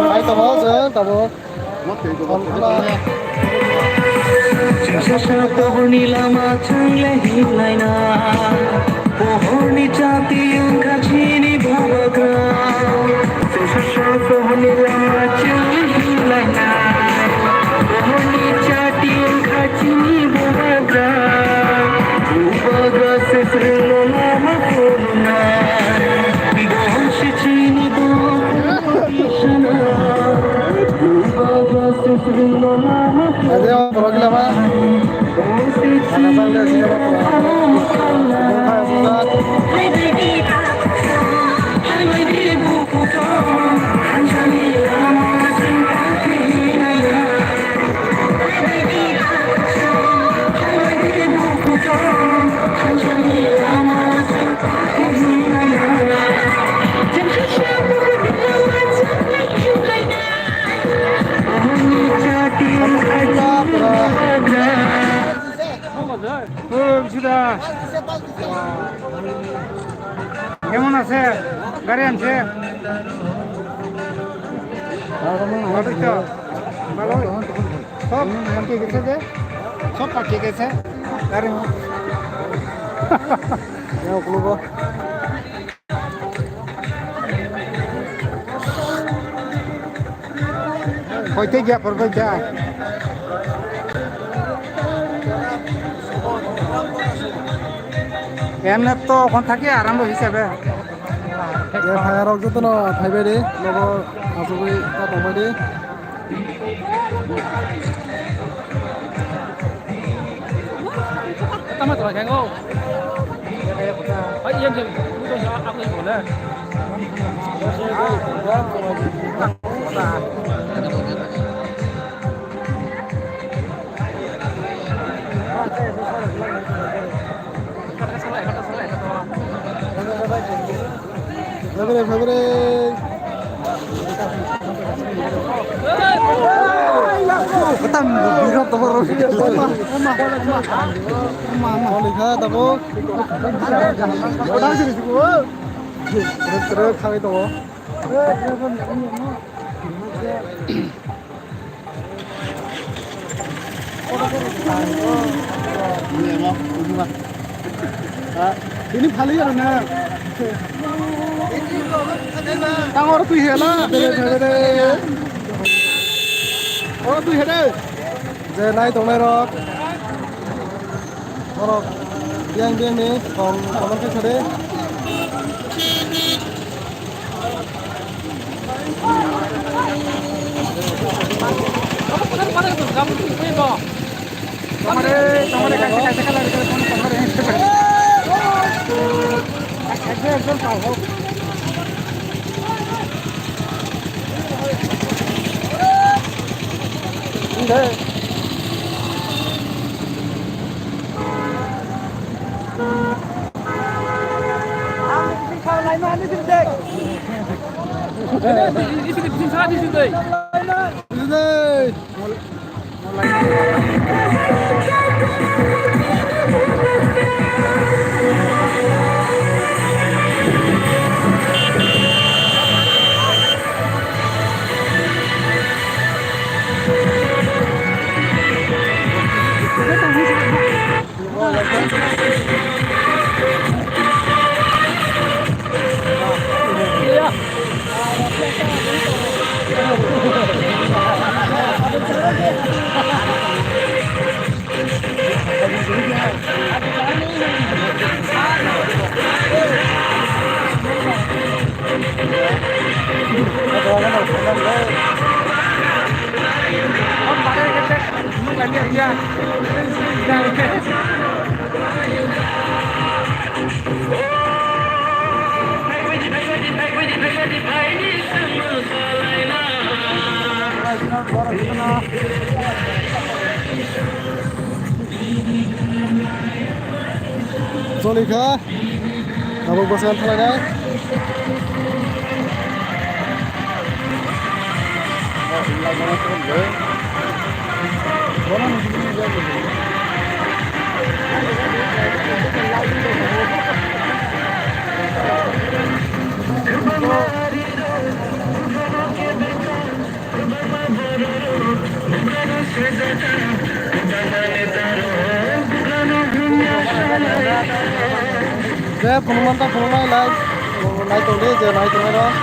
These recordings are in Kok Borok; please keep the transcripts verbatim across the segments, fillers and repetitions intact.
Bai tongo chwng tabuk. Chwngsa pohorni lama chwngle hinlaina. Pohorni chati wngkha chini bubagra. Chwngsa pohorni lama chwngle hinlaina. Pohorni chati wngkha chini bubagra. Bubagra se chwngno lama phunuknai. Bo se chini bubagra. Ade, o borok gila ba. Sana sang de sini ba. কেমন আছে? গাড়ি আনছে? ভালোই তো? ভালোই? সব পাকি গেছে যে? সব পাকি গেছে? গাড়ি Hoite gya porbai kya? Emne to kon thaki aram bo hisabe. Ye phayarok jotono phaibai de, nobo asugwi ta tongbai de. Tama tama khengo. Ai, iyam iyam. February, February. Tamo birok tongma rok. Tamo kha tamo. Rek rek khawi tongo. Ini phali ya na. Tang oro twi hela. Oro twi hede. Je nai tongnai rok. Oro biang biang ni tong tong khe sade. Tomare, tomare, kaisa, kaisa, kaisa, kaisa, tomare. Ekdom, ekdom, ekdom. Jolikha. Tabuk bwskango thanglainai. Je phunukmanta phunuknai like, nai tongdi je nai tongnai rok.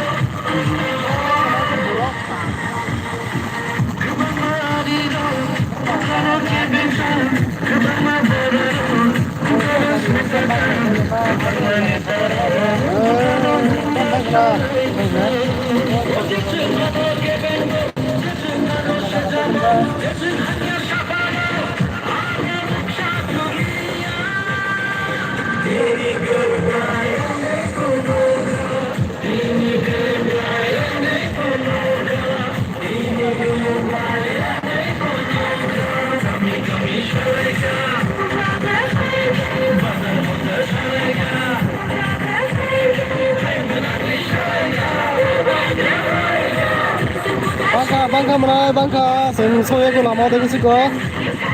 Bangkha, bangkha mwnai, bangkha. Chwng soi eko lama o tei bisi ko.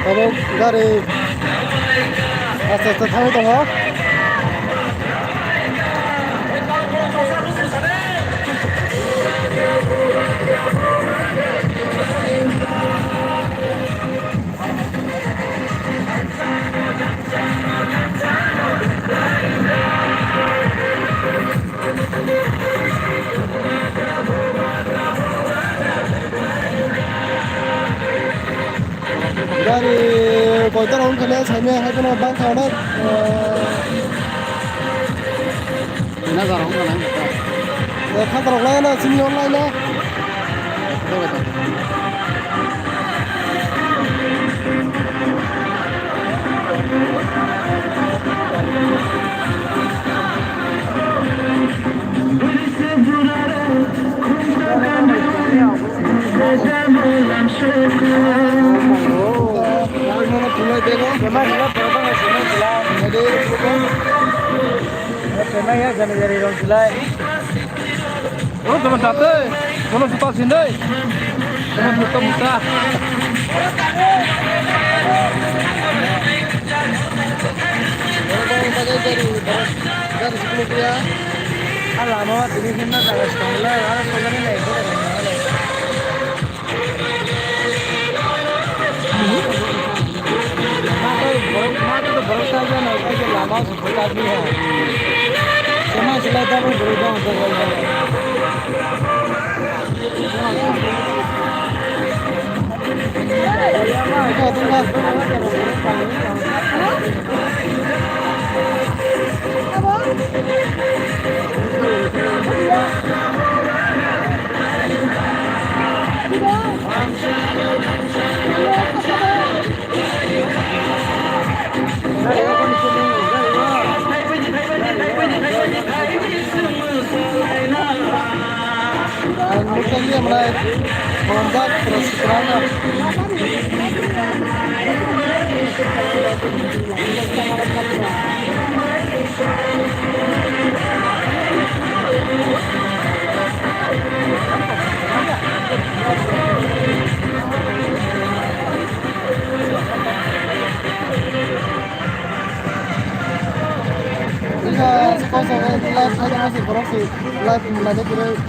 Abo gari aste aste thangwi tongo. Gari koitor wngkha le saimaya hai kheno bangkha onek. Ina garo wngkha na. Khatarok lai na sini online na. Oro tongma jate, bono juta sindai. Bono juta muta. Oro bang bagai gari, gari sikul kuya. A lama tini hinna jaga sikul lai, aro sojani lai, sojani lai. Ang nukjakliya mwnai, monjak, terus sekarang. Live, live, live.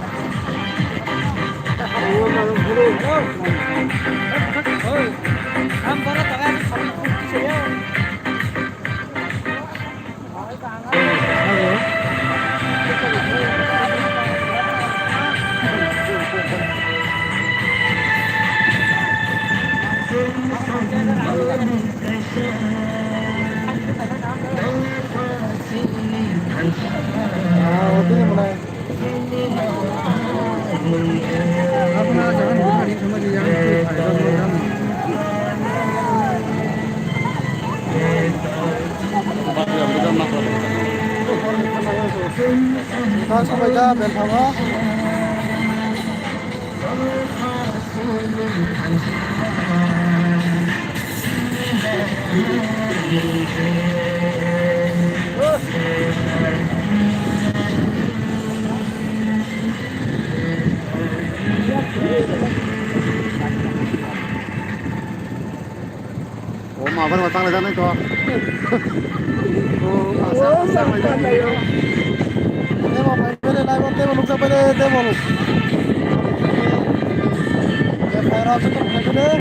Nang sabai da belthamo. O ma bar ma tanglai janai to. O ma sa tanglai janai. Tebo bai bele lai bo tebo nukjak bele tebo. Tebo rok